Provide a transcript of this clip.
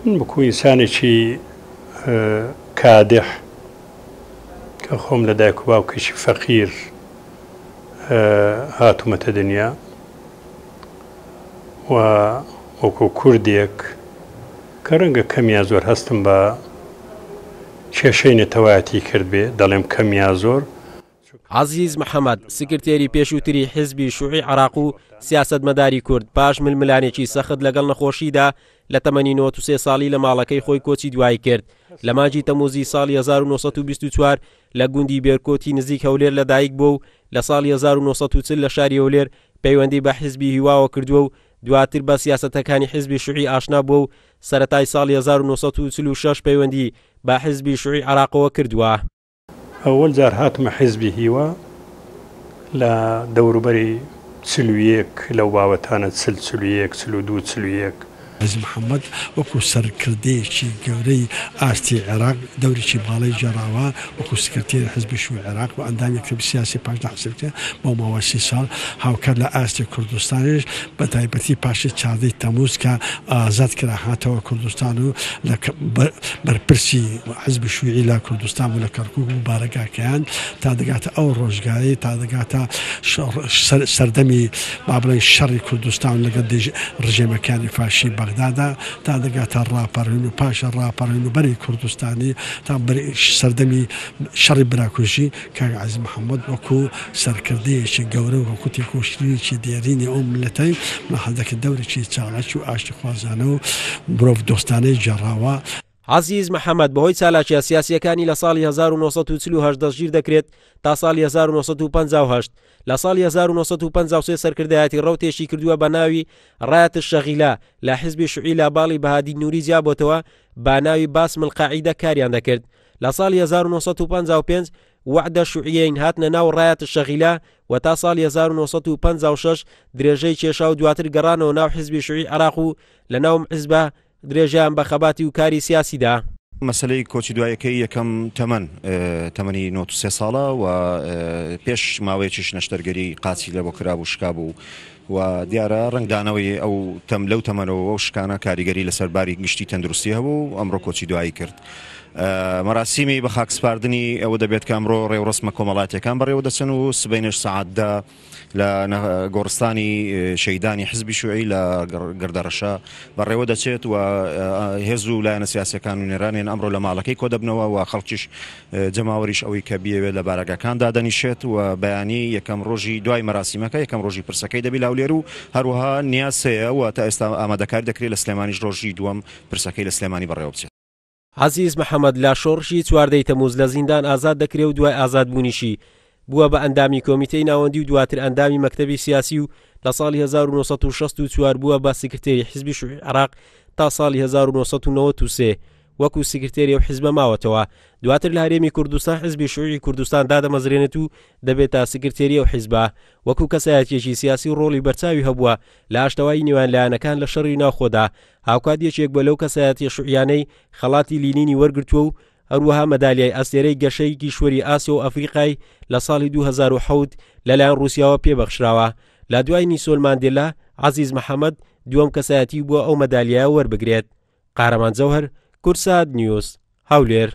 من وەکو ئینسانێکی کادح کە خۆم لە دایک و باوکێکی فەقیر هاتوومەتە دنیا و وەکو کوردێک کە ڕەنگە کەم یا زۆر هەستم بە کێشەی نەتەوایەتی کردبێ، دەڵێم کەم یا زۆر، عەزیز محەمەد، سکرتێری پێشووتری حیزبی شوعی عێراق و سیاسەتمەداری کورد، پاش ململانێکی سەخت لەگەڵ نەخۆشیدا لە تەمەنی 93 ساڵی لە ماڵەکەی خۆی کۆچی دوایی کرد. لە مانگی تەمووزی ساڵی 1924 لە گوندی بێرکۆتی نزیک هەولێر لەدایک بووە و لە ساڵی 1940 لە شاری هەولێر پەیوەندی بە حیزبی هیواوە کردووە و دواتر بە سیاسەتەکانی حیزبی شوعی ئاشنا بووە و سەرەتای ساڵی 1946 پەیوەندی بە حیزبی شوعی عێراقەوە کردووە. ئەوەل جار هاتمە حیزبی هیوا لە دەوروبەری 41 لەو بابەتانە 40 41 42 41. عەزیز محەمەد وەکو سەرکردەیەکی گەورەی ئاستی عێراق دەورێکی باڵای گێڕاوە وەکو سکرتێری حزبی شیوعی عێراق و ئەندامی مەکتەبی سیاسی پاش حزبەکە بۆ ماوەی 30 ساڵ هاوکات لە ئاستی کوردستانیش بە تایبەتی پاشی چاردەی تەموز کە ئازاد کرا هاتەوە کوردستان و لە بەرپرسی حزبی شیوعی لە کوردستان بوو لە کەرکوک بوو بارەگاکەیان تا دەگاتە ئەو ڕۆژگارەی تا دەگاتە سەردەمی با بڵێین شەڕی کوردستان لەگەڵ دژ ڕژێمەکانی فاشی بەغدادا تا دەگاتە ڕاپەڕین و پاشە ڕاپەڕین و بەرەی کوردستانی تا سەردەمی شەڕی براکوژی کاک عەزیز محەمەد وەکو سەرکردەیەکی گەورە و وەکو تێکۆشەرێکی دێرینی ئەو میللەتەی مەحەدەکە دەورێکی چالاکی و ئاشتیخوازانە و مرۆڤ دۆستانەی گێڕاوە. عەزیز محەمەد بەهۆی چالاکیە سیاسیەکانی لە ساڵی 1948 دەستگیر دەکرێت تا ساڵی 1958. لە ساڵی 1953 سەرکردایەتی ڕەوتێکی کردووە بە ناوی ڕایەت الشەغیلە لە حزبی شوعی لە باڵی بەهادین نوری جیابۆتەوە با ناوی باسم القاعیدە کاریان دەکرد. لە ساڵی 1955 وەعدە شوعیەین هاتنە ناو ڕایەت الشەغیلە و تا ساڵی 1956 درێژەی کێشا و دواتر گەڕانەوە ناو حزبی شوعی عێراق و لە ناوم حزبە درێژەیان بە خەباتی و کاری سیاسی دا. مەسەلەی کۆچی دوایەکەی یەکەم تەمەن تەمەنی 93 ساڵە و پێش ماوەیەکیش نەشتەرگەری قاچی لە بۆ کرابوو شکابوو و دیارە ڕەنگدانەوەی ئەو تەم لەو تەمەنەوە ئەو شکانە کاریگەری لەسەر باری گشتی تەندروستی هەبوو ئەمڕۆ کۆچی دوایی کرد. مەراسیمی بە خاکسپاردنی ئەوە دەبێت کە ئەمڕۆ ڕێوڕەسمە کۆمەڵاتیەکان بەڕێوە دەچن و سبەینێش سەعات دە لە گۆڕستانی شەهیدانی حزبی شوعی لە گردەڕەشە بەڕێوە دەچێت و هێز و لایەنە سیاسەکان و نێرانیان ئەمڕۆ لە ماڵەکەی کۆدەبنەوە و خەڵکیش جەماوەریش ئەوەی کە بیەوێت لە بارەگاکان دادەنیشێت و بەیانی یەکەم ڕۆژی دوای مەراسیمەکە یەکەم ڕۆژی پرسەکەی دەبی لە هەولێر و هەروەها نیاز هەیە و تا ئێستا ئامادەکاری دەکرێت لە سلێمانیش ڕۆژی دووەم پرسەکەی لە سلێمانی بەڕێوە بچێت. عەزیز محەمەد لە شۆڕشی چواردەی تەمووز لە زیندان ئازاد دەکرێ و دوای ئازادبوونیشی بووە بە ئەندامی کۆمیتەی ناوەندی و دواتر ئەندامی مەکتەبی سیاسی و لە ساڵی 1964 بووە بە سکرتێری حزبی شوعی عێراق تا ساڵی 1993 وەکو سکرتێری ئەو حزبە ماوەتەوە دواتر لە هەرێمی کوردستان حزبی شوعی کوردستان دادەمەزرێنێت و دەبێتە سکرتێری ئەو حزبە وەکو کەسایەتیەکی سیاسی ڕۆڵی بەرچاوی هەبووە لە ئاشتەوایی نێوان لایەنەکان لە شەڕی ناوخۆدا هاوکات یەکێک بووە لەو کەسایەتیە شوعیانەی خەڵاتی لینینی وەرگرتووە و هەروەها مەدالیای ئەستێرەی گەشەی کیشوەری ئاسیا و ئەفریقای لە ساڵی 2007 لەلایەن ڕووسیاوە پێبەخشراوە. لە دوای نیسۆل ماندێلا، عەزیز محەمەد دووەم کەسایەتی بووە ئەو مەدالیایە وەربگرێت. قارەمان جەوهەر، کوردسات نیوز، هەولێر.